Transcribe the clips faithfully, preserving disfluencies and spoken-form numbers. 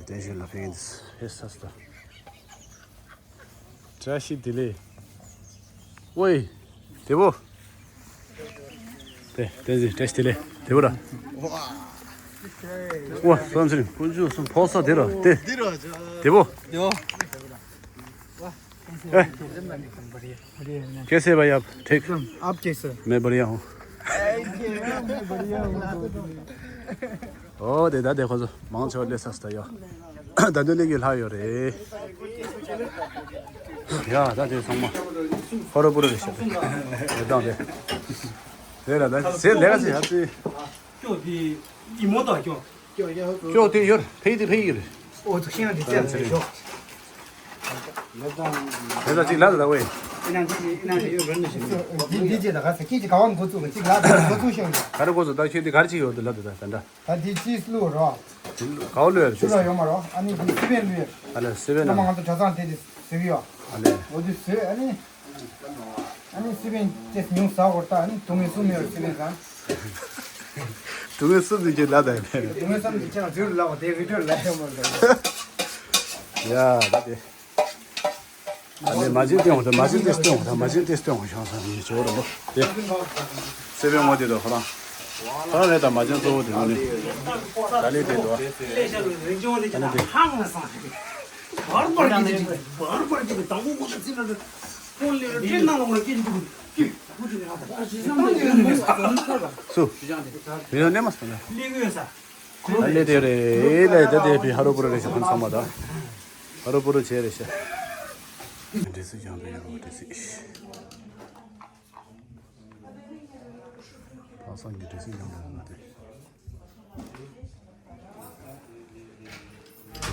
བརྟན་བཞུགས་ལ་ཕེབས་ཡིན། ཧེ་ས་སྟ། བཀྲ་ཤིས་བདེ་ལེགས། ཝེ། བདེ་པོ། དེ་བསྟན་འཛིན་བཀྲ་ཤིས་བདེ་ལེགས། བདེ་པོ་ར། ཝ་བསམ་ཚུལ་དཀོན་མཆོག་གསུམ་ཕོག་ས་དེ་ར་དེ། བདེ་པོ། कैसे भाई आप? ठीक। आप कैसे? मैं बढ़िया हूँ। ཨོ་དེ་ད་དེ་ཁོ་ཚོ་མང་ཆེ་བ་སླེབས་ས་སྟ་ཡ། ད་དུང་སླེབས་ཀྱི་ལྷག་ཡོད་རེད། ཡ་ད་དེ་ཚང་མ་ཧོ་རོ་པོ་རོ་རེད་ཤག་དེ། དེ་དང་དེ་དེ་ལ་ད་ཟེར་ལས་ཀ་ཟེར་ཡ་ཚེ། ཀྱོ་དེ་ཡི་མོ་དང་ཀྱོ། ཀྱོ་དེ་ཡོད་ཕེ་དེ་ཕེ་ཡི་རེད། ཨོ་ཚོ་ཤེས་ཡ་དེ་ཚེ་ལ་ཞོག་དེ་ལ་གཅིག་ལབ་ད་ཝེ། འདི་འདི་རྗེས་ད་ག་ས་ཁྱེད་ཀྱི་ག་བ་འགོ་བཙུགས་གཅིག་ལབ་ད་འགོ་བཙུགས་ཤོག་ག་རེ་འགོ་བཙུགས་ད་ཁྱེད་འདི་ག་རེ་བྱེད་ཡོད་དུ་ལབ་ད་ད་ད་འདྲ། ད་འདི་ཅིས་བླུགས་རོགས། ག་བ་བླུགས་ཡོད་ཆུ་ལ་ཡོད་མ་རོགས། ཨ་ནི་འདི་སི་པན་བླུགས་ཡོད། ཨ་ལ་སི་པན་ལ་མ་ང་ཚོ་གྲྭ་ཚང་དེ་འདི་ཟེར་གི་ཡོད། ཨ་ལས། འོ་འདི་ཟེར་ཨ་ནི། ཨ་ནི་སི་པན་ཅེས་ཉུང་ཟ་བར་ལྟ་ཨ་ནི་དུང་ངེ་སུ་མེ་བར་སི་པན་ཟ། དུང་ངེ་སུ་མེ་ཅེས་ལབ་ད་ཡིན། དུང་ངེ་སུ་མེ་ཅེས་ང་ཚོའི་ལབ་པ་དེ་བི་ཌིའོ་ལ་ཡོད་མ་རེད། ཡ་ད་དེ། ཨ་ནི་མ་བྱན་སྟོན་འོང་ད་མ་བྱན་ཏེ་སྟོན་འོང་ད་མ་བྱན་ཏེ་སྟོན་འོང་ཤང་ས་ནི་ཇོ་ར་ལོ་དེ། སི་པན་ངོ་དེ་དོ་ཁོ་རང་། ཁོ་རང་རེད་ད་མ་བྱན་གཙོ་བོ་དེ་ངོ་ནི། ད་ལེ་དེ་དོ། ཨ་ནི་དེ། བར་བར་གྱི་བར་བར་གྱི་དང་པོ་ངོ་ཚ་ཚིག་ལ་ཁོང་ལེ་རེ་ནང་ལོག་ལ་སྐད་འདུག་སུ། མི་ཡང་གནས་མ་སོང་ན། ལེ་གོས་ས། ཨ་ལེ་དེ་རེད་ལེ་ད་དེ་བི་ཧ་རོ་པུ་རོ་རེད་ཤག་ཁོང་ཚང་མ་ད། ཧ་རོ་པུ་རོ་བྱས་རེད་ཤག་འདྲེ་སི་ཀྱང་དུ་ཡོད་འདྲེ་སི། ཕ་སང་གི་འདྲེ་སི་ཀྱང་དུ་ཡོད་ན་དེ།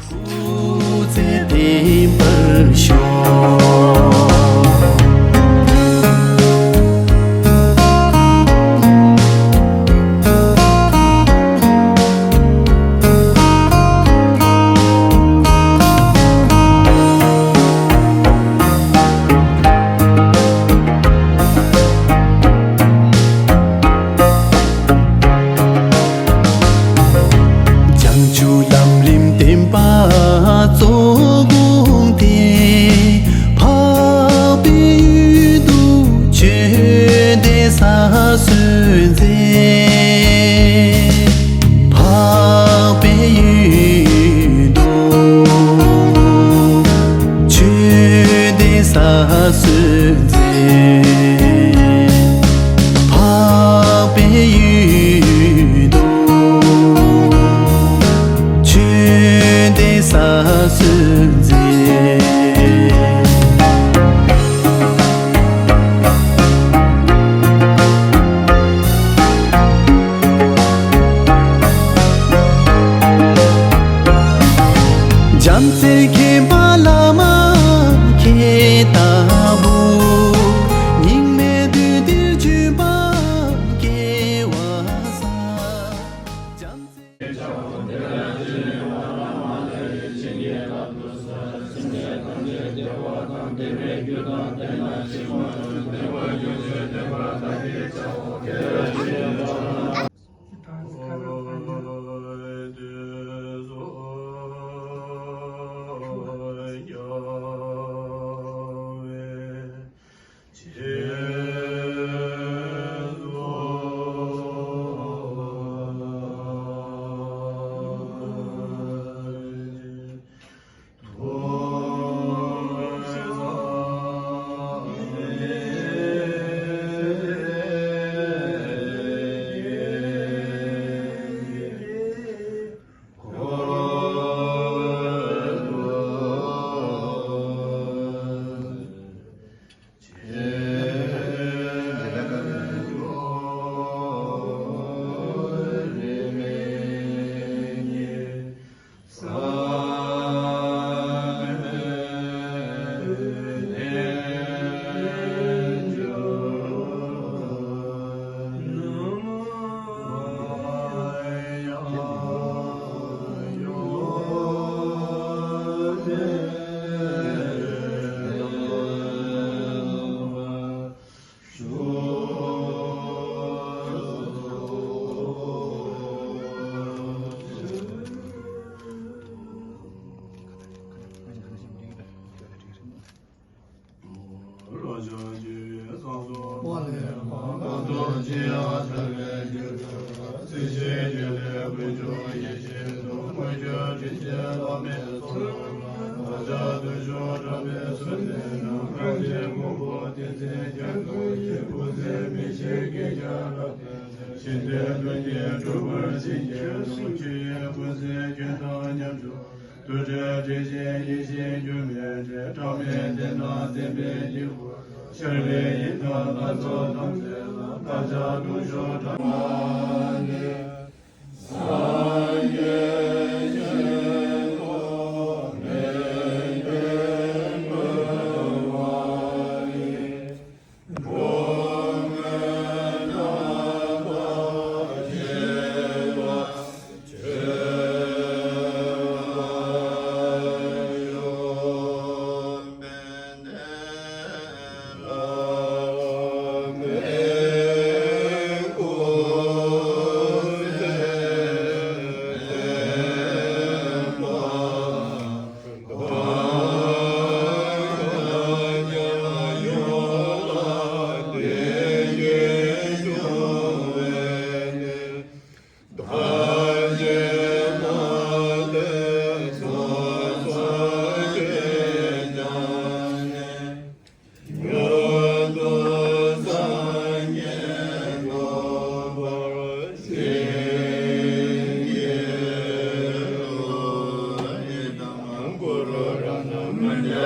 སྐུ་ཚེ་བརྟན་པར་ཤོག་བྱང་ཆུབ་ལམ་རིམ་བསྟན་པ་གཙོ་བོ་དེ། འཕགས་པའི་ཡུལ་དུ་ཆོས་འདི་ས་སྲོད་མཛད། འཕགས་པའི་ཡུལ་དུ་ཆོས་འདི་ས་སྲོད་མཛད། འཕགས་པའི་ཡུལ་དུ་ཆོས་འདི་ས་སྲོད་མཛད། བྱམས་བརྩེ་མཁྱེན་པ་བླ་མ་ཁྱེད་ལྟ་བུ། སྙིགས་མའི་དུས་འདིར་བྱོན་པ་སྐལ་བ་བཟང་། བྱམས་བརྩེ། ཞེས་ཨ་ཐར་པའི་རྒྱུད་དུ། སྲིད་ཞིའི་རྒྱུད་ལས་ཀུན་འབྱུང་ཡེ་ཤེས་སུ། མོས་གུས་དྲིན་ཅན་བླ་མའི་ཚོགས། བདག་ཅག་བདུད་ཕྱོགས་དགྲ་བོའི་ཟོལ་ནས་ནང་། རང་གཞན་ཕུང་པོ་ཏིང་འཛིན་རྒྱ་མཚོ་ཡི། ཀུན་གསལ་མི་ཤིགས་སྐད་ཀྱང་རབ་སྟེར། ཞི་བདེའི་མཐུན་རྐྱེན་སྒྲུབ་པར་བྱིན་གྱིས་རློབས། ཆོས་དབྱིངས་ཀུན་གསལ་ཁྱོད་དང་མཉམ་འགྲོགས། རྡུལ་བྲལ་དྲི་ཞིམ་ཡིད་བཞིན་འགྱུར་མེད་འདྲེན། གྲངས་མེད་བསྟན་དང་བསྟན་པའི་དཀྱིལ་འཁོར། ཤར་བའི་ཡི་དྭགས་ལྷ་ཚོགས་ཐམས་ཅད་ལ། བདག་ཅག་ལྟུང་བཤགས་དགྲ་བོ་ལས། སངས་རྒྱས་ཆོས་ཐོབ་ལས་འབྲས་བསྔོས་པ་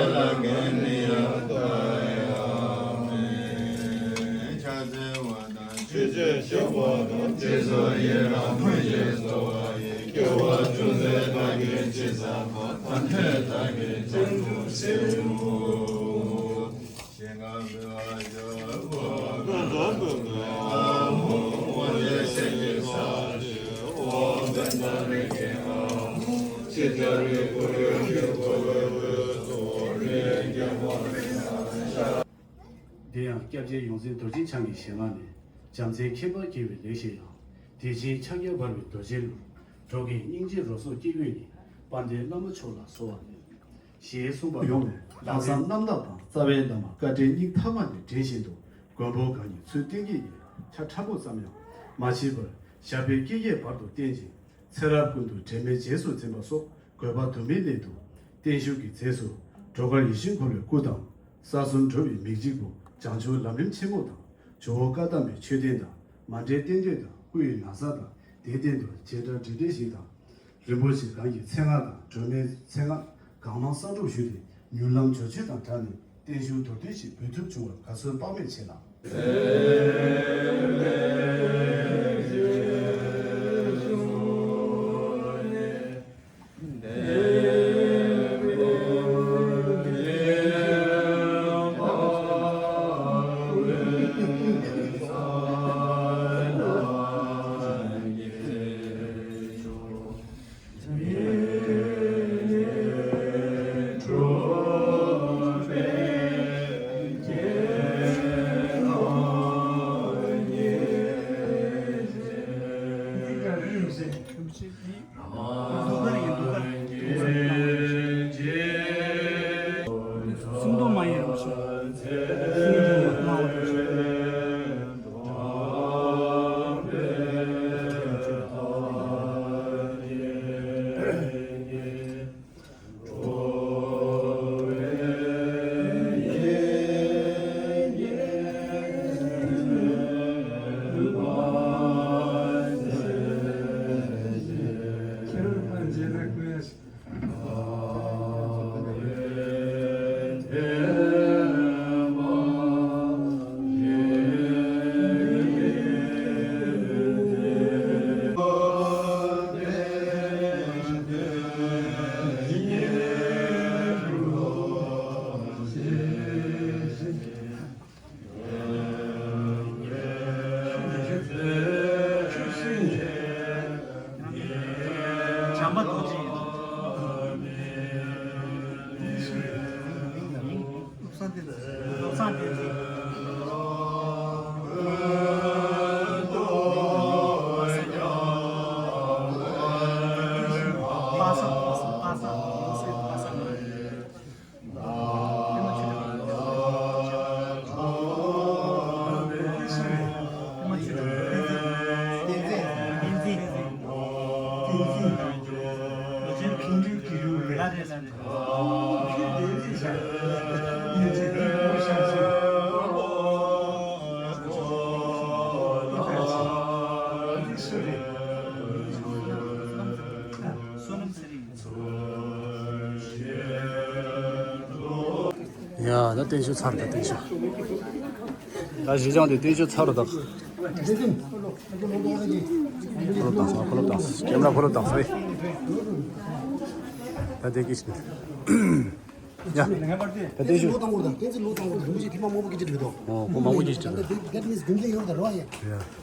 ཡི། ཆོས་ཀྱི་ཞིང་པ་དང་། ཅེས་སོགས་ཡི་རང་མོས་ཀྱིས་གསོལ་བ་ཡི། སྐྱེ་བ་ཅུང་ཟད་བདག་གིས་ཅི་བསགས་པ། ད་ལྟའི་བདག་གིས་ཀྱང་དུ་ཟིན་ཏོ། ཞིང་ཁམས་བུ་བ་ཞོ། དེ་ཡང་སྐྱབས་རྗེ་ཡོངས་འཛིན་རྡོ་རྗེ་འཆང་གི་ཞལ་སྔ་ནས། བྱམས་བརྩེའི་ཁྱད་པར་རྒྱས་པའི་ལེགས་བཤད་ཡང་། དེ་བཞིན་ཕྱག་རྒྱ་འབར་བའི་རྡོ་རྗེའི་ལུས། འགྲོ་ཀུན་སྙིང་རྗེའི་རོ་སོགས་སྐྱེ་དགུའི་ནི། དཔལ་ལྡན་བླ་མ་མཆོག་ལ་གསོལ་བ་འདེབས། ཞེས་གསུངས་པ་ཡོངས་ནས་ལམ་སང་རྣམ་དག་དང་རྩ་བའི་བླ་མ་བཀའ་དྲིན་སྙིང་ཐག་པ་ནས་དྲན་བཞིན་དུ། མགོན་པོ་གང་ཉིད་ཚུལ་བསྟན་གྱི་ཡིན། ཆ་ཕྲ་མོ་ཙམ་ཡང་མ་མཆིས་པར། ཞབས་པད་བསྐལ་བརྒྱའི་བར་དུ་བརྟན་ཅིང་། ཚེ་རབས་ཀུན་ཏུ་དྲན་མེད་རྗེས་སུ་འཛིན་པ་སོགས་དགོས་པ་དུ་མའི་སླད་དུ། བརྟན་བཞུགས་ཀྱི་རྗེས་སུ་སྒྲོལ་དཀར་ཡིད་བཞིན་འཁོར་བའི་སྐུ་དང་། ས་གསུམ་འགྲོ་བའི་མིག་འཇིགས་པོ། བྱང་ཆུབ་ལམ་རིམ་ཆེན་མོ་དང་། ཇོ་བོ་བཀའ་གདམས་པའི་མཆོད་རྟེན་དང་། མཎྜལ་རྟེན་འབྲེལ་དང་། སྐུ་ཡི་ན་བཟའ་དང་། དེའི་སྟེང་དུ་རྗེས་འབྲང་འབྲེལ་སྒྲའི་ཞིང་དང་། རིན་པོ་ཆེ་གང་གི་མཚན་སྔགས་དང་། སྒྲོལ་མའི་མཚན་སྔགས་གང་མང་བསང་སྒྲུབ་ཞུས་ཏེ། མྱུར་ལམ་སྦྱོར་ཆོས་དང་སྦྲགས་ནས་བརྟན་བཞུགས་མདོར་བསྡུས་ཤིག་འབུལ་ཐུབ་བྱུང་བར་དགའ་བསུ་དཔག་མེད་ཆེ་ལགས། སུམ་མདོ་མ་ཡིན་རུང་ཞིང་། སུམ་མདོ་མ་ཡིན་རུང་ཞིང་། བྱམས་པ་རྡོ་རྗེ་ཡིན། ཡ་ད་བརྟན་བཞུགས་ཚར། ད་བརྟན་བཞུགས། ད་གཞིས་ཆགས་དེ་བརྟན་བཞུགས་ཚར་རོ་ད། ཕོ་ལོ་བཏང་སོང་། ཕོ་ལོ་བཏང་སོང་། སྐྱེམས་ར་ཕོ་ལོ་བཏང་སོང་། ད་དེ་སྐད་ཆ་ཡ། ད་བརྟན་བཞུགས། ལོ་དང་པོ་དང་བསྟན་འཛིན་ལོ་དང་པོ་དང་རིན་པོ་ཆེ་ཐེངས་མ་མང་པོ་སྐད་ཆ་དྲིས་འདུག་ཨོ་ཁོ་མང་པོ་སྐད་ཆ་དྲིས་འདུག That means རྒྱུན་ལྡན་ཡོད་ད་རོ་ཡ། ཡ།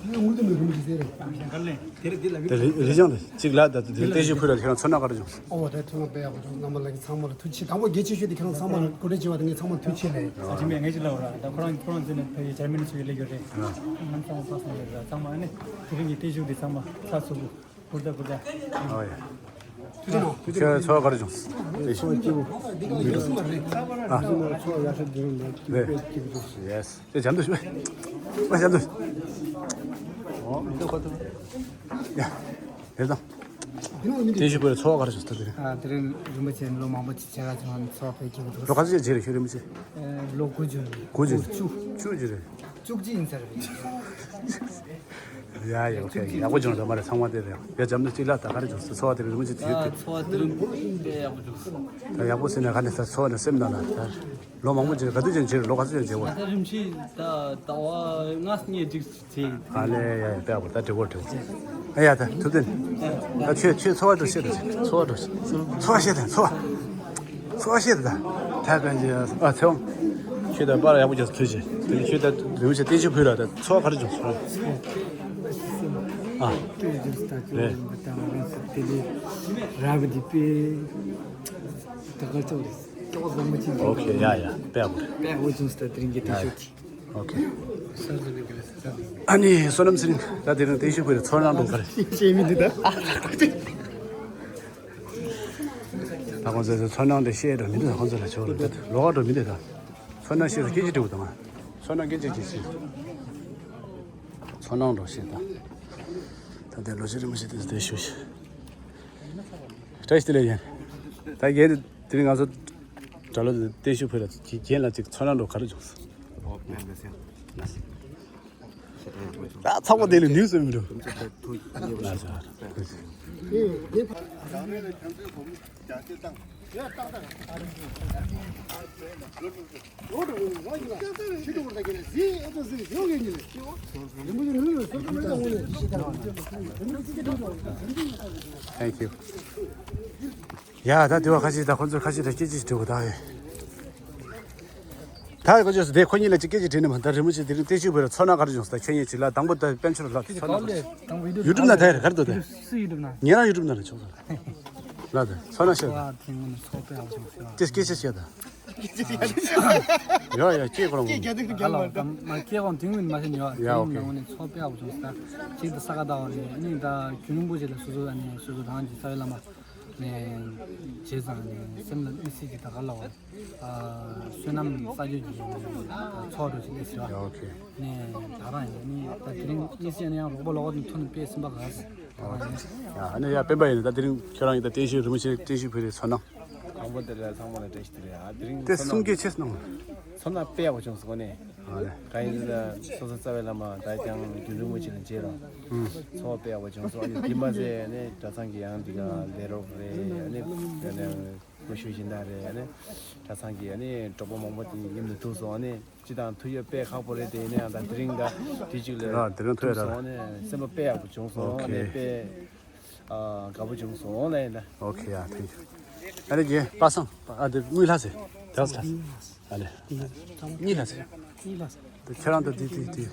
ངས་ངུ་དུ་མི་རིན་པོ་ཆེ་ཟེར་རེད། དེ་རེད་དེ་ལ་དེ་རི་རི་ལྗང་དེ་གཅིག་ལ་ད་དེ་བརྟན་བཞུགས་ཕུལ་ལ་ཁྱེད་རང་ཚོར་སྣང་ག་རེ་བྱུང་། ཨོ་ད་ཐུགས་སྣང་དཔེ་ཡག་པོ་བྱུང་། རྣམ་པ་ལགས་ཀྱི་ཚང་མ་ལ་ཐུགས་རྗེ་ཆེ། དང་པོ་གལ་ཆེ་ཤོས་དེ་ཁྱེད་རང་ཚང་མ་ལ་གོ་སྒྲིག་བྱས་པ་དེ་ངས་ཚང་མ་ལ་ཐུགས་རྗེ་ཆེ་ལབ་ཡིན། ཨ་ཅི་མེད་ངས་ཅི་ལབ་ར། ད་ཁོ་རང་ཁོ་རང་ཚོ་ནས་ཕ་གི་འཇར་མ་ནི་ཚོ་ཡི་ལས་ཡོད་རེད། ང་ཚང་མ་ཕ་སང་ཡོད་ར། ཚང་མ་ཨ་ནི་དེ་རིང་གི་བརྟན་བཞུགས་དེ་ཚང་མ་ཚགས་ཚུད་པོ། ཨོ་ཡ། ཁྱོད་ཚོར་བ་ག་རེ་བྱུང་། ཚོར་བ་སྐྱིད་པོ། མི་འདུག་ཨ། ཚོར་བ་ཡག་ཤོས་འདི་རུ་འདུག་རེད། སྐྱིད་པོ་འདུག་ཡེས། དེ་འཇམ་དུ་ཤོད། ཨ་འཇམ་དུ་ཤོད། ཨོ་མི་འདུག་ཁོ་ཐུབ། ཡ། རེད་དང་། བརྟན་བཞུགས་པའི་ཚོར་བ་ག་རེ་བྱུང་། ད་དེ་རིང་། ཨ་དེ་རིང་རིན་པོ་ཆེ་ལོ་མང་པོ་ཅིག་བྱས་ལ་བྱུང་། ཚོར་བ་དཔེ་སྐྱིད་པོ་འདུག་ལོ་ག་ཚོད་ཅིག་རེད་ཁྱོད་རིན་པོ་ཆེ། ཨ་ལོ་དགུ་བཅུ། དགུ་བཅུ། བཅུ་ཅིག་རེད། བཅུ་གཅིག་ཡིན་ས་རེད། ཡ་ཡ་ཨོ་ཁེ། ཡག་པོ་བྱུང་། ཚང་མ་རེད། ཚང་མ་དེ་རེད། ཡ་འཇམ་དུ་གཅིག་ལ་ད་ག་རེ་བྱུང་། ཚོར་བ་དེ་རིང་མི་ཅིག་དུས་དེ། ཚོར་བ་དེ་རིང་དཔེ་ཡག་པོ་བྱུང་སོང་། ད་ཡག་པོ་ཟེར་ན་ག་ནས་ད་ཚོར་བ་ནས་སེམས་ནང་ལ་ད་ལོ་མང་པོ་བྱས། ག་དུས་ཅན་བྱས། ལོ་ག་ཚོད་ཅན་བྱས་པ། ད་རིམ་བཞིན་ད་ཟླ་བ་ལྔ་ཉེར་གཅིག་བྱས། ཨ་ལེ་ཡ་ཡ་དཔེ་ཡག་པོ། ད་འགྲིག་གོ་འགྲིག་ཨ་ཡ་ད་ཐུབ་བསྟན། ད་ཁྱོད་ཁྱོད་ཚོར་བ་འདྲ་བཤད་དང་། ཚོར་བ་འདྲ་བཤད། ཚོར་བ་བཤད་དང་། ཚོར་བ། ཚོར་བ་བཤད་དང་། ད་གང་ཅི། ཨ་ཚེ་དབང་། ཁྱོད་ད་པར་ཡག་པོ་རྒྱག་ཐུབ་ཅིག་དེ་ནས་ཁྱོད་ད་རིན་པོ་ཆེ་བརྟན་བཞུགས་ཕུལ་ལ་ད་ཚོར་བ་ག་རེ་བྱུང་། ཚོར་བ། ཨ། ལས། རབ་འདི་པའི་ད་ག་ཚོད་རེད། ཨོ་ཁེ། ཡ་ཡ་དཔེ་ཡག་པོ་རེད། དཔེ་ཡག་པོ་བྱུང་སོང་། ད་དེ་རིང་གི་བརྟན་བཞུགས་དེ། ཨོ་ཁེ། ཨ་ནི་བསོད་ནམས་ཚེ་རིང་། ད་དེ་རིང་བརྟན་བཞུགས་ཕུལ་ལ་ཚོར་སྣང་འདྲ་བོ་ག་རེ། ཤེས་མི་འདུག་ད། ད་ཁོང་ཚོས་ཚོར་སྣང་དེ་བཤད་འགྲོ་མི་འདུག་ད་ཁོང་ཚོ་ལ་ཆོག་རེད། ད་ལོགས་ཀ་འགྲོ་མི་འདུག་ད་ཚོར་སྣང་བཤད་ཚེ་སྐད་ཆ་དྲི་བ་དང་། ཚོར་སྣང་སྐད་ཆ་གྱིས་ཤིག་ཚོར་སྣང་འགྲོ་བཤད་ད། ད་དེ་ལོ་ཆེ་རིན་པོ་ཆེ་དེ་ཚོ་དེ་ཞུ་ཞིག་བཀྲ་ཤིས་བདེ་ལེགས་ཡིན། ད་རྒན་དེ་རིང་ང་ཚོ་གྲྭ་ལོ་བརྟན་བཞུགས་ཕུལ་ལ་རྒན་ལ་ཅིག་ཚོར་སྣང་འགྲོ་ག་རེ་བྱུང་སོང་། ཨོ་ཕན་མེད་སེམས། ད་ཚང་མ་དེ་ལས་ནུས་སུ་མི་འགྲོ། Thank you. ཡ་ད་དེ་བ་ཁ་ཤས་ད་ཁོ་ཚོ་ཁ་ཤས་ད་སྐད་ཆ་ཞིག་དྲི་བ་ད་ཡོད། ད་ཁོ་ཚོས་དེ་ཁོ་གཉིས་ལ་ཅིག་སྐད་ཆ་དྲིས་ན་མ། ད་རིན་པོ་ཆེ་དེ་རིང་བརྟན་བཞུགས་ཕུལ་ལ་ཚོར་སྣང་ག་རེ་བྱུང་སོང་། ད་ཁྱོད་གཉིས་ཅིག་ལ་དང་པོ་ད་དཔལ་ཆུ་ལ་ལྷག་ཚོར་སྣང་ཡུ་ཊུབ་ནང་ད་ཡར་ག་རེ་འདུག་ད། སུ་ཡུ་ཊུབ་ནང་། ངེད་རང་ཡུ་ཊུབ་ནང་ལ་ཆོག་སོང་། ལ་ད་ཚོར་སྣང་བཤད་ད། ཚོར་བ་དེ་ངོ་ནས་ཚོར་དཔེ་ཡག་བྱུང་སོང་། ཅི་སྐད་ཆ་བཤད་ད། ཡ་ཡ་ཁྱེད་ཁོ་རང་ངོ་། ཁྱེད་རྒྱ་སྟེང་དུ་རྒྱ་ལ་བ། ད་མ་ཁྱེད་ཁོང་དེ་ངོ་ནས་མ་བཤད་ཉོ་བ། ཡ་ཨོ་ཁེ། ངོ་ནས་ཚོར་དཔེ་ཡག་བྱུང་སོང་། ད་ཁྱེད་ད་ས་ག་ཟླ་བ་རེད། ཨ་ནི་ད་རྒྱུན་རིང་པོ་ཞིག་ལ་སོ་སོ་ཨ་ནི་སོ་སོ་རང་གི་རྩ་བའི་བླ་མ། ནས་བྱས་ཙང་ནས་སེམས་ལ་དམིགས་བསལ་གྱི་ད་ག་ལ་བ། ཨ་བསོད་ནམས་བསགས་རྒྱུ་གི་ཚོགས་འདྲ་ཞིག་སླེབས་ཟེར་བ། ཡ་ཨོ་ཁེ། ནས་ད་རང་ཡིན་ནི་ད་དེ་རིང་དམིགས་བསལ་ནས་ཡང་རོགས་པ་ལོག་ནས་ཐུག་ནས་དཔེ་སེམས་པ་དགའ་ཟེར། ཨོ་ཡ་ཨ་ནི་ཡ་སྤེན་པ་ཡིན་ན་ད་དེ་རིང་ཁྱོད་རང་ཡིན་ད་བརྟན་བཞུགས་རིན་པོ་ཆེ་བརྟན་བཞུགས་ཕུལ་རེད། ཚོར་སྣང་། དང་པོ་དེ་ལ་ཚང་མ་ལ་བཀྲ་ཤིས་བདེ་ལེགས། ཨ་དེ་རིང་དེ་ཚོར་སྣང་། གསུང་སྐད་ཆེ་སྣང་། ཚོར་སྣང་དཔེ་ཡག་པོ་བྱུང་སོང་ནས། ཨ་ལེ། གང་ཡིན་ཟེར་ན་སོ་སོ་རྩ་བའི་བླ་མ་ད་ཀྱང་རྒྱུན་རིང་པོ་ཅིག་ལ་མཇལ་རོགས། ཚོར་བ་དཔེ་ཡག་པོ་བྱུང་སོང་། ཨ་ནི་དེ་མ་ཟད་ནི་གྲྭ་ཚང་གི་ཡང་འདི་ག་ལས་རོགས་རེད། ཨ་ནི་ཡང་ནས་སྐུ་ཞབས་སྦྱིན་བདག་རེད། ཨ་ནི་གྲྭ་ཚང་གི་ཨ་ནི་གྲོགས་པོ་མང་པོ་དེ་མཉམ་དུ་ཐུག་སོང་། ཨ་ནི་སྤྱི་དང་ཐུག་ཡོད་དཔེ་ཁག་པོ་རེད། དེ་ཡིན་ན་ཡང་ད་དེ་རིང་ད་དུས་གཅིག་ལ་ཨ་དེ་རིང་ཐུག་ཡོད་ཐུག་ད། སོང་། ཨ་ནི་སེམས་པ་དཔེ་ཡག་པོ་བྱུང་སོང་། ཨ་ནི་ཨོ་ཁེ། དཔེ་ཨ་དགའ་པོ་བྱུང་སོང་ལབ་ཡིན་ད། ཨོ་ཁེ་ཡ་ཐེང་ཀིའུ། ཨ་ནི་རྒན་པ་སངས་ཨ་དེ་དངུལ་ལྷ་ཟེར། དེ་ལ་ཨ་ལེ། གཉིས་ལྷ་ཟེར། གཉིས་ལྷ་ཟེར། དེ་ཁྱེད་རང་ད་དེ་དེ་དེ་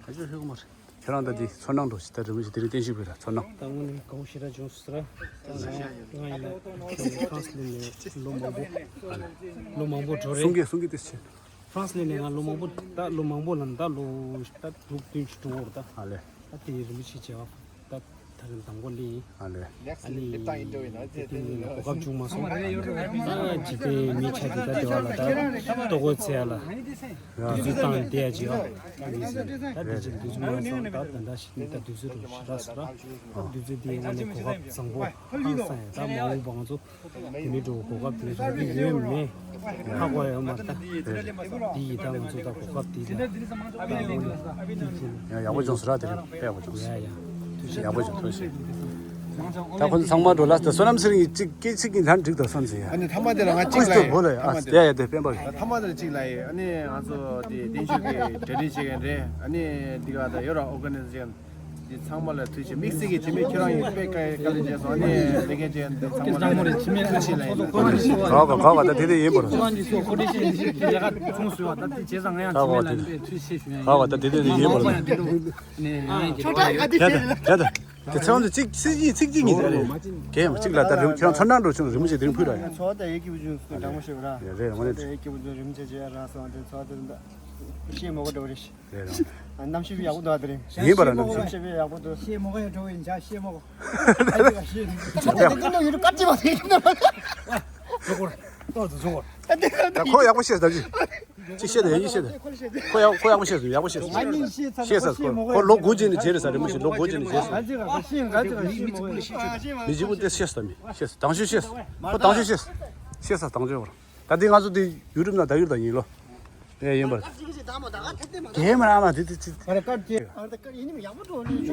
ཧ་ཅང་ཧེ་གོ་མ་རེད། ཁྱེད་རང་ད་དེ་ཚོར་སྣང་འགྲོ་ཞིག་ད་རིན་པོ་ཆེ་དེ་རིང་བརྟན་བཞུགས་ཕུལ་ར་ཚོར་སྣང་། ད་དངོས་གནས་དགའ་པོ་ཞེ་དྲག་བྱུང་སོང་ཟེར། ང་ཡིན་ན་ཧྥ་རན་སི་ལ་ནས་ལོ་མང་པོ་ལོ་མང་པོ་འགྲོ་རེད། གསུང་གི་གསུང་གི་དེ་ཆེ། ཧྥ་རན་སི་ལ་ནས་ང་ལོ་མང་པོ་ད་ལོ་མང་པོ་ལ་ད་ལོ་ད་དྲུག་བདུན་ཅིག་འགྲོ་བར་ད། ཨ་ལེ། ད་དེ་རིན་པོ་ཆེ་བྱས་པ་ད། ཐག་རིང་དང་པོ་ལི། ཨ་ལེ། ཨ་ནི་དེ་དེ་ནི་གོ་སྐབས་བྱུང་མ་སོང་། ཨ་ཇི་ལྟའི་མི་ཆ་དེ་ད་དེ་བ་ལ་ད་ལྟོ་གོ་ཚེ་ཡ་ལ་དུས་ཚོད་བཏང་བསྡད་ཡ་ཇི་ཡ། ད་མི་ཟིན་ད་དེ་ཅིག་དུས་ཚོད་མ་སོང་། ད་ད་ད་ཞིག་ནི་ད་དུས་ཚོད་རུ་ཞི་ར་ས་ར། ད་དུས་ཚོད་དེ་ཨ་ནི་གོ་སྐབས་བཟང་པོ་ཧང་སང་ཡ། ད་མ་འོངས་པ་ང་ཚོ་དེ་ནི་འགྲོ་གོ་སྐབས་དེ་རག་གི་ཡོད་མེད་ཧ་གོ་ཡ་ཡོད་མ་རེད། ད་དེ་ཡི་ད་ང་ཚོ་ད་གོ་སྐབས་དེ་ལ་ད་ཨ་ནི་ཡ་ཡག་པོ་བྱུང་སོང་ར། དེ་རིང་དཔེ་ཡག་པོ་བྱུང་སོང་། ཡ་ཡ། ཡག་པོ་བྱུང་། ཐུགས་རྗེ་ཆེ། ད་ཁོ་ཚོ་ཚང་མ་འགྲོ་ལ། ད་བསོད་ནམས་ཚེ་རིང་གིས་གཅིག་སྐད་ཅིག་གིས་ད་འགྲིག་ད་བསམ་ཟེར་ཡ། ཨ་ནི་ཐ་མ་དེ་ལ་ང་གཅིག་ལ་ཡི་བོ་ལ་ཡ། ཨ་ཡ་ཡ། དེ་སྤེན་པ་གི། ཐ་མ་དེ་ལ་གཅིག་ལ་ཡི། ཨ་ནི་ང་ཚོ་དེ་བསྟན་ཆོས་ཀྱི་གྲ་སྒྲིག་བྱེད་མཁན་རེད། ཨ་ནི་འདི་ག་ད་ཡོད་ར་ཨོ་ག་ནི་ཛེ་ཤན་དེ་ཚང་མ་ལ་ཐུགས་རྗེ་ཆེ། དམིགས་བསལ་གྱི་དེ་མི་ཁྱོད་རང་ཡིན་དཔེ་དཀའ་དཀའ་ལས་བྱས་སོང་། ཨ་ནི་ལས་ཀ་བྱས་འདི་ཚང་མ་ལ་ཐུགས་རྗེ་ཆེ་ལ་ཡི། ཁོ་ཚོ་ག་ག་ག་ད་དེ་དེ་ཡིན་པར། ད་ག་དེ་དེ་ཡིན་པར། ད་ག་དེ་དེ་དེ་ཡིན་པར། ད་ག་དེ་དེ་དེ་ཡིན་པར། ཁྱོད་ད་ག་དེ་དེ་དེ་དེ་ཚེ་དབང་དུ་གཅིག་གཅིག་གཉིས་ཚེ་རེད། གལ་ཡང་གཅིག་ལ་ད་རིམ་ཁྱོད་ཚོར་སྣང་འགྲོ་བྱུང་རིན་པོ་ཆེ་དེ་རིང་ཕུལ་ར་ཡ། ཚོ་ད་ཡེ་སྐྱིད་པོ་བྱུང་སོང་། དྲང་མོ་བཤད་པ་ར། ཡ་རེད། དངོས་གནས་ད་ཡེ་སྐྱིད་པོ་བྱུང་། རིན་པོ་ཆེ་བྱས་ར་སོང་། དེ་ཚོ་དེ་ད་ཤེས་མོ་ག་འགྲོ་རེད། རེད་ར། རྣམ་ཤེས་ཡག་པོ་འདུག་ཨ་དེ་རིང་། ཡིན་པ་ར། རྣམ་ཤེས་ཤེས་པའི་ཡག་པོ་འདུག་ཤེས་མོ་ག་ཡང་འགྲོ་བའི་འཇའ་ཤེས་མོ་ག་ད་དེ་ག་ཤེས་ད་དེ་ཀུན་ཏུ་ཡོད་དཀར་ཅི་བ་དེ་ཀུན་ཏུ། ད་ཁོ་ཡག་པོ་བཤད་ད་ཅི། ཅི་བཤད་ད་ཡ། ཅི་བཤད་ད། ཁོ་ཡག་ཁོ་ཡག་པོ་བཤད་སོང་། ཡག་པོ་བཤད་སོང་། བཤད་ས་ཁོ་ཁོ་ལོ་དགུ་རྗེས་ནས་བརྗེད་རེད་ས། རིན་པོ་ཆེ་ལོ་དགུ་རྗེས་ནས་བརྗེད་སོང་། མི་གཅིག་པུ་དེ་བཤད་ས་མི་བཤད་ས། དང་ཤོས་བཤད་ས། ཁོ་དང་ཤོས་བཤད་ས། བཤད་ས་དང་ཤོས་བར། ད་འདི་ང་ཚོ་འདི་ཡུ་ཊུབ་ནང་ད་ཡུར་དང་ཡིན་ལོ། ཨེ་ཡིན་པར། དེ་མ་ར་མ་དེ་དེ་དེ།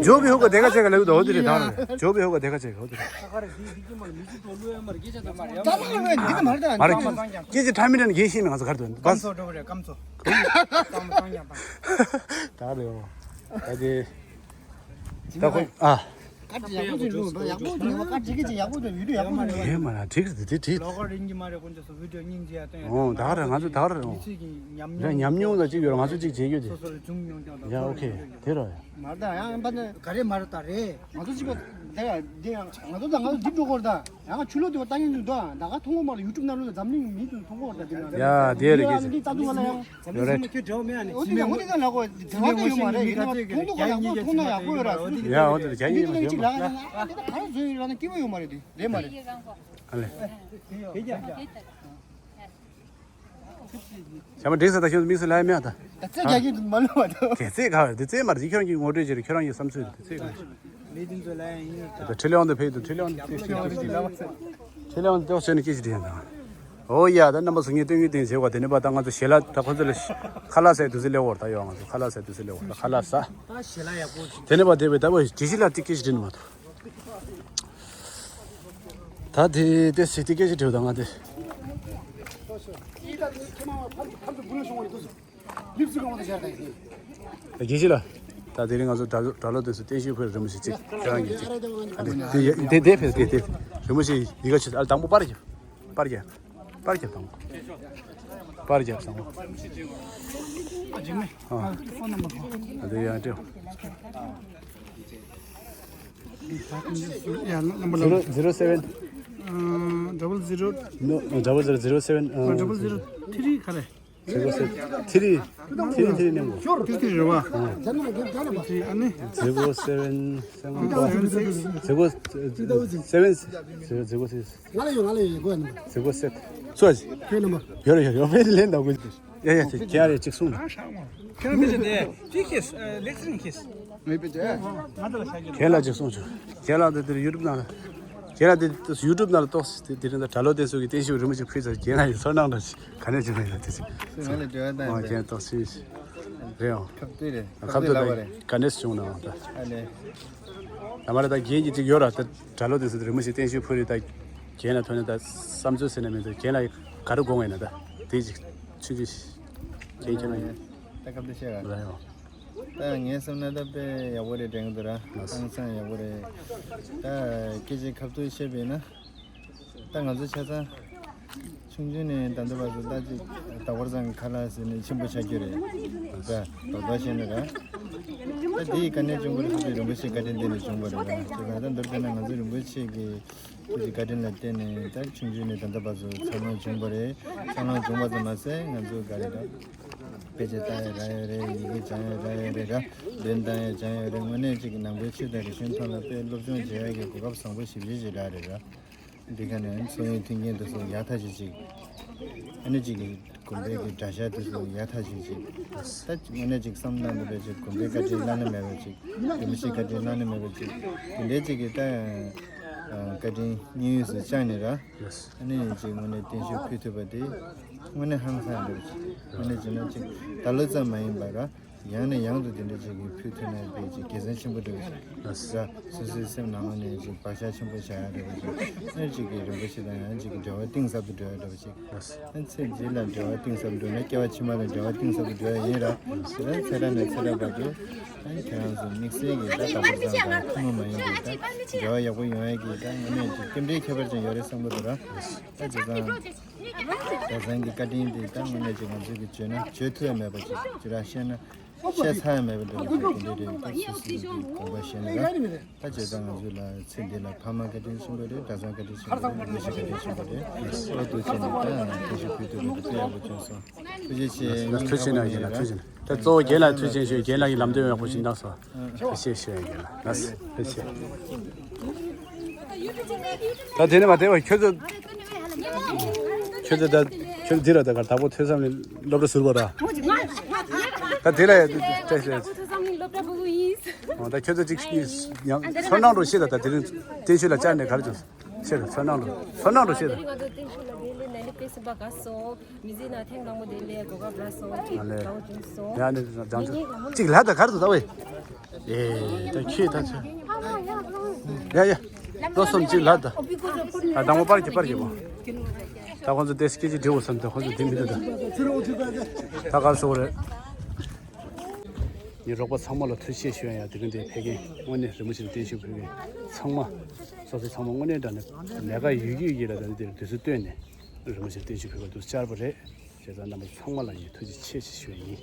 ཇོ་བི་ཧུ་ག་དེ་ག་ཆེ་ག་ལེགས་དོ་དེ་རེད། ད་ཇོ་བི་ཧུ་ག་དེ་ག་ཆེ་ག་ཧོ་དེ་རེད། ད་མ་རེད། སྐད་ཆ་ཁྲ་མི་འདྲ་ནི་གེ་ཤེས་མི་ང་ཚོ་གར་དོན་སྐམ་ཚོ་འགྲོ་རེད། སྐམ་ཚོ། ད་རེད། ད་དེ། ད་ཁོ་ཨ། ཀ་ཅི་ཡག་པོ་ཅིག་འགྲོ་ཡག་པོ་འདུག་ཀ་ཅི་གི་ཅིག་ཡག་པོ་འདུག་ཡུ་ཊུབ་ཡག་པོ་འདུག་དེ་མ་ར་འགྲིག་རེད། དེ་འགྲིག་ལོ་ཀ་རིང་གི་མ་རེད། ཁོང་ཚོ་སུ་བི་ཌི་ཡོ་སྙིང་རྗེ་ཡ་སྟོན་ཡ། ཨོ་ད་ག་རེད། ང་ཚོ་ད་ག་རེད། ཨོ་མི་ཚེ་གི་ཉམས་མྱོང་ད་ཅིག་ཡོད་ར། ང་ཚོ་ཅིག་བྱེད་རྒྱུ་དེ། སོ་སོར་བྱུང་མྱོང་ཀྱང་ད་ཡ་ཨོ་ཁེ་དེ་ར། མ་རེད་ད་ཡང་ཡང་པ་ནི་ག་རེ་མ་རེད་ད་རེད། ང་ཚོ་ཅིག་པ་དེ་ཡ་དེ་ཡང་ང་ཚོ་ད་ང་ཚོ་འདི་འགྲོ་གོ་ར་ད་ཡང་ཆུ་ལོག་དེ་བ་ལྟ་ཉན་འདུག་ད་ག་མཐོང་གོ་མ་རེད། ཡུ་ཊུབ་ནང་ལོགས་ལ་འཛམ་གླིང་མི་དུ་མཐོང་གོ་ར་ད་དེ་ན་ཡ་དེ་རེད། ཡ་ཀྱེ་ཅི་འདི་ལྟ་འདུག་བ་ལ་ཡང་ཡོད་རེད། འོ་དེ་ཡང་འོ་དེ་ལ་ལ་གོ་དེ་བ་དེ་ཡོད་མ་རེད། ཡིན་ན་མཐོང་གོ་ཡག་པོ་མཐོང་ན་ཡག་པོ་ཡོད་ར། ཡ་འོ་དེ་ལ་ཀྱ་ཡིན་ན་མ་ཡོད་མ་རེད། ད་ག་རེ་བཟོས་ཡོད་ར་ན་སྐྱིད་པོ་ཡོད་མ་རེད། དེ་རེད་མ་རེད། ཨ་ལེ། བྱ་མ་འགྲིག་ས་ད་ཤོད་དམིགས་སུ་ལ་ཡ་མེད་ད། ད་ཚེ་རྒྱ་ཁྱོད་མ་ལོ་བ་ད། དེ་ཚེ་ག་རེད། དེ་ཚེ་མ་རེད། ཁྱོད་རང་གི་ངོ་སྤྲོད་བྱེད་རེད། ཁྱོད་རང་གི་བསམ་ཚུལ་རེད། དེ་ཚེ་ག་རེད། ལས་དེ་ཚོ་ལ་ཡ་ཡིན་ད། ཁྲི་ལེ་ཝང་དུ་ཕེབས་དུ་ཁྲི་ལེ་ཝང་དུ་ཕེབས་དུ་ཁྲི་ལེ་ཝང་དུ་ཏོག་ཙམ་ནས་སྐད་ཆ་དྲིས་ཡ་དང་། ཨོ་ཡ་ད་རྣམ་པ་ཚོ་ངས་སྟོན་གི་སྟོན་བྱེད་བ། དེ་ནས་པ་ད་ང་ཚོ་ཞལ་ལག་ད་ཁོ་ཚོ་ལ་ཁ་ལག་ཟས་དུས་ཚོད་སླེབས་བར་ད་ཡོད། ང་ཚོ་ཁ་ལག་ཟས་དུས་ཚོད་སླེབས་བར་ད་ཁ་ལག་ཟ། དེ་ནས་པ་དེ་བས་ད་བས་དྲི་ཞིམ་ལ་ཏིག་སྐད་ཆ་དྲིས་ནས་མ་ཐུབ། ད་དེ་དེ་སི་ཏིག་སྐད་ཆ་དྲིས་དང་ང་དེ། རྒྱལ་སྤྱི་ལ། ད་དེ་རིང་ང་ཚོ་གྲྭ་གྲྭ་ལོ་དེ་ཚོ་བརྟན་བཞུགས་ཕུལ། རིན་པོ་ཆེ་གཅིག་ཁྱེད་རང་གིས་གཅིག་ཨ་འདི་འདི་འདི་འདི་ཕེབས་འདི་འདི་རིན་པོ་ཆེ་འདི་ག་ཆུ་ཨ་དང་པོ་པར་རྒྱབ། པར་རྒྱབ། པར་རྒྱབ་དང་པོ། པར་རྒྱབ་དང་པོ། ཨ་འདི་ཡང་སྤྲེའུ། Yeah, number zero zero seven. Uh, double zero. No, no, double zero zero seven. Uh, double zero three. Correct. Zero seven three. Three three name. Three three རེད་བ། Three ཨ་ནི། Zero seven seven. Seven six. Zero seven zero zero six. ང་ལ་ཡོད། ང་ལ་ཡོད། གོ་ནི། Zero six. སོ་ཅི། ཁྱོད་ནམ་པར། ཡོད་རེད་ཡོད་རེད། ཡོད་པའི་ལན་དང་གོ། ཡ་ཡ་ཁྱེད་ཁྱེད་རེད་གཅིག་གསུངས་ན། ཁྱེད་རང་མི་ཚེ་དེ་ཅི་ཁེས་ལེགས་སེམས་ཁེས། ཁྱེད་ལ་གཅིག་གསུངས་ཆོག་ཁྱེད་ལ་དེ་དེར་ཡུ་ཊུབ་ནང་ལ། ཁྱེད་ལ་དེ་ཡུ་ཊུབ་ནང་ལ་ཏོག་ཙམ་དེ་དེ་རིང་ད་གྲྭ་ལོ་དེ་ཚོ་གི་བརྟན་བཞུགས་རིན་པོ་ཆེ་ཕུལ་ཚར། ཁྱེད་ལ་ཡི་ཚོར་སྣང་འདྲ་ཞིག་ག་ནས་བྱུང་ཡོད་ན་དེ་ཅིག་ང་ལ་འབྲེལ་བ་བཏང་ཨོ་ཡོད་ཁྱེད་ཏོག་ཙམ་རེད་ཨང་། ཁབ་ཏུ་རེད། ཁབ་ཏུ་ལ་བ་རེད། ག་ནས་བྱུང་ན་ཨང་ད། ཨ་ལེ། ད་མ་རེད། ད་རྒན་གྱི་ཅིག་ཡོད་ར། ད་གྲྭ་ལོ་དེ་ཚོ་རིན་པོ་ཆེ་བརྟན་བཞུགས་ཕུལ་རེད། ད་རྒན་ལ་ཐོན་ནས་ད་བསམ་ཚུལ་ཟེར་ན་མི་འདུག་རྒན་ལ་ག་རེ་དགོངས་ཡོད་ན་ད་དེ་ཅིག་ཆུང་ཆུང་ཞིག་རྒན་ཁྱེད་རང་ཡིན། ད་སྐབས་དེ་བཤད་ག་རེད་ཨང་། ད་ངའི་བསམ་ན་ད་དཔེ་ཡག་པོ་རེད་དྲན་གི་འདུག་ར། ལགས་སོ། ཧང་སང་ཡག་པོ་རེད། ད་སྐད་ཆ་ཁ་ཐུག་བཤད་པ་ཡིན་ན། ད་ང་ཚོ་ཆ་ཚང་ཆུང་ཆུང་ནས་ད་ལྟ་བར་དུ་ད་ཅིག་ད་བར་ཙང་ཁ་ལག་ཟེར་ནས་ཆེན་པོ་ཆགས་ཀྱི་རེད། ད་དོགས་པ་བཤད་ན་ར། ད་དེ་ཡི་དཀའ་གནད་བྱུང་བ་རེད། རིན་པོ་ཆེའི་བཀའ་དྲིན་བརྟེན་ནས་བྱུང་བ་རེད་ར། དེ་ད་ལྟ་མདོར་བསྡུས་ན་ང་ཚོ་རིན་པོ་ཆེ་གི་ཁོ་ཚོའི་བཀའ་དྲིན་ལ་བརྟེན་ནས་ད་ཆུང་ཆུང་ནས་ད་ལྟ་བར་དུ་འཚར་ལོངས་བྱུང་བ་རེད། འཚར་ལོངས་བྱུང་བ་ཙམ་མ་ཟད་ང་ཚོ་ག་རེ་ད། དཔེ་ཆ་ལྟ་ཡ་རག་ཡོད་རེད། ཡི་གེ་སྦྱང་ཡ་རག་ཡོད་རེད་ར། འདོན་བཏང་ཡ་སྦྱང་ཡོད་རེད། དངོས་གནས་ཅིག་གི་ནང་པའི་ཆོས་དང་རིག་གཞུང་ཐོག་ལ་དཔེ་སློབ་སྦྱོང་བྱེད་ཡ་གི་གོ་སྐབས་བཟང་པོ་ཞེ་པོ་ཅིག་རག་རེད་ར། འདི་ག་ནས་སོ་ཡོན་མཐུན་རྐྱེན་དེ་ཚོ་ཡག་ཐག་ཆོད་ཅིག་ཨ་ནི་ཅིག་གི་དགོན་པའི་གི་གྲྭ་ཤག་དེ་ཚོ་ཡག་ཐག་ཆོད་ཅིག་ད་དངོས་གནས་ཅིག་བསམ་བློ་བཏང་དུས་ཅིག་དགོན་པའི་བཀའ་དྲིན་བླ་ན་མེད་པ་ཅིག་རིན་པོ་ཆེའི་བཀའ་དྲིན་བླ་ན་མེད་པ་ཅིག་དེ་འདྲའི་ཅིག་གི་ད་བཀའ་དྲིན་སྙིང་དབུས་སུ་བཅངས་ནས་ར། ཨ་ནི་ཅིག་དངོས་གནས་བརྟན་བཞུགས་ཕུལ་ཐུབ་པ་དེ་དངོས་གནས་ཧང་སང་འདྲ་བ་ཅིག་དངོས་གནས་བྱས་ན་ཅིག་ད་ལོ་ཙམ་མ་ཡིན་པར་ར། ཡང་ནས་ཡང་དུ་དེ་འདྲ་ཅིག་གིས་ཕུལ་ཐུབ་ན་དཔེ་ཅིག་དགེ་མཚན་ཆེན་པོ་འདྲ་བ་ཞིག་ར། སོ་སོའི་སེམས་ནང་ལ་ནས་ཅིག་བག་ཆགས་ཆེན་པོ་བཞག་ཡ་འདྲ་བ་ཅིག་སྔར་ཅིག་གི་རིན་པོ་ཆེ་དང་ཡང་ཅིག་གི་འབྲེལ་བ་གཏིང་ཟབ་ཏུ་འགྲོ་ཡ་འདྲ་བ་ཅིག་ཨ་ཚེ་འདི་ལ་འབྲེལ་བ་གཏིང་ཟབ་འགྲོ་ན་སྐྱེ་བ་ཕྱི་མ་ལ་འབྲེལ་བ་གཏིང་ཟབ་ཏུ་འགྲོ་ཡ་ཡིན་ར། དེ་ལ་ཚེ་རབས་ནས་ཚེ་རབས་བར་དུ་ཨ་ཁྱེད་རང་ཚོ་དམིགས་བསལ་གྱི་ད་དང་པོ་ཙམ་དང་ཐུན་མོང་མ་ཡིན་པའི་ད་འབྲེལ་བ་ཡག་པོ་ཡོང་ཡ་གི་ད་དངོས་གནས་ཅིག་རྟེན་འབྲེལ་ཁྱད་པར་ཅན་ཡོད་རེད་བསམ་གི་འདུག་ར། ད་བྱས་ཙང་། གྲྭ་ཚང་གི་བཀའ་དྲིན་དེ་ད་དངོས་གནས་ཅིག་ང་ཚོས་ཀྱི་བརྗོད་ན་བརྗོད་ཐུབ་ཡ་མེད་པ་ཅིག་བརྗོད་ར་བཤད་ན་བཤད་ཚར་ཡ་མེད་པ་འདྲ་བོ་ཅིག་དེ་འདྲ་རེད། ད་སོ་སོ་གི་དགོངས་པ་བཞེས་ནས་ད་ད་བྱས་ཙང་ང་ཚོ་ལ་ཚེ་འདི་ལ་ཕ་མ་བཀའ་དྲིན་ཆེན་པོ་རེད། གྲྭ་ཚང་བཀའ་དྲིན་ཆེན་པོ་རེད། མི་ཤི་བཀའ་དྲིན་ཆེན་པོ་རེད། ཨོ་ཏོ་བྱས་ནས་ད་ང་ཚོ་ཞུ་ཕུལ་ཐུབ་པ་དེ་དཔེ་ཡག་པོ་བྱུང་སོང་། ཐུགས་རྗེ་ཆེ། ལགས་སོ། ཐུགས་རྗེ་གནང་། རྒན་ལགས་ཐུགས་རྗེ་གནང་། ད་གཙོ་བོ་རྒན་ལགས་ཐུགས་རྗེ་ཆེ། རྒན་ལགས་ཀྱིས་ལམ་སྟོན་ཡག་པོ་ཞིག་གནང་སོང་། ཐུགས་རྗེ་ཆེ་རྒན་ལགས། ལགས་སོ། ཐུགས་རྗེ་ཆེ། ད་དེ་ནས་མ་བསྡད་པ་ཁྱོད་ཚོ། ཁྱོད་ཚོ་ད་ཁྱོད་ཚོ་འདི་ལ་ད་གར་དྭགས་པོ་ཐོས་བསམ་གླིང་སློབ་གྲྭ་ཟུར་པ་ར། ད་དེ་ལ་ཡ་ཐོས་བསམ་གླིང་སློབ་གྲྭ་པུ་ཡིན། ཨོ་ད་ཁྱོད་ཚོ་ཅིག་ཡང་ཚོར་སྣང་འདྲ་བཤད་ད། ད་དེ་རིང་བརྟན་བཞུགས་ལ་བཅར་ནས་ག་རེ་བྱུང་། བཤད་ད། ཚོར་སྣང་འདྲ་ཚོར་སྣང་འདྲ་བཤད་ད། ང་ཚོ་བརྟན་བཞུགས་ལ་དེ་ལས་ནད་ལས་པེ་སི་པ་ག་སོང་། མི་ཟིན་ན་ཐེངས་དང་པོ་དེ་ལས་གོ་སྐབས་རག་སོང་། ཨ་ལས། དགའ་བོ་བྱུང་སོང་། ཡ་ནི་ཅང་ཅང་ཅིག་ལྷ་ད་གར་དུ་ད་ཝེ། ཨེ་ད་ཁྱེད་ད་ཚོ། ཡ་ཡ། ལོ་གསུམ་ཅིག་ལྷ་ད། ད་དང་པོ་པར་གྱི་པར་གྱི་བོ། ད་ཁོང་ཚོ་དེ་སྐད་ཅིག་འདྲི་བོ་བསམ། ད་ཁོང་ཚོ་དེ་མི་འདུག་ད། ད་གར་སོང་རེད། ངའི་རོགས་པ་ཚང་མ་ལ་ཐུགས་རྗེ་ཆེ་ཞུ་ཡ་ཡ། དེ་རིང་འདིར་ཕེབས་མཁན་དངོས་གནས་རིན་པོ་ཆེ་ལ་བརྟན་བཞུགས་ཕུལ་མཁན་ཚང་མ། སོ་སོ་ཚང་མ་དངོས་གནས་དྲང་གནས་ལས་ཀ་ཡོད་རྒྱུ་ཡོད་ཀྱི་ལ་ད་ནི་འདིར་དུས་ཚོད་བཏོན་ནས་རིན་པོ་ཆེ་ལ་བརྟན་བཞུགས་ཕུལ་བ་འདུག་བཅར་བ་རེད། བྱས་ཙང་རྣམ་པ་ཚང་མ་ལ་ངས་ཐུགས་རྗེ་ཆེ་ཞེས་ཞུ་ཡ་ཡིན།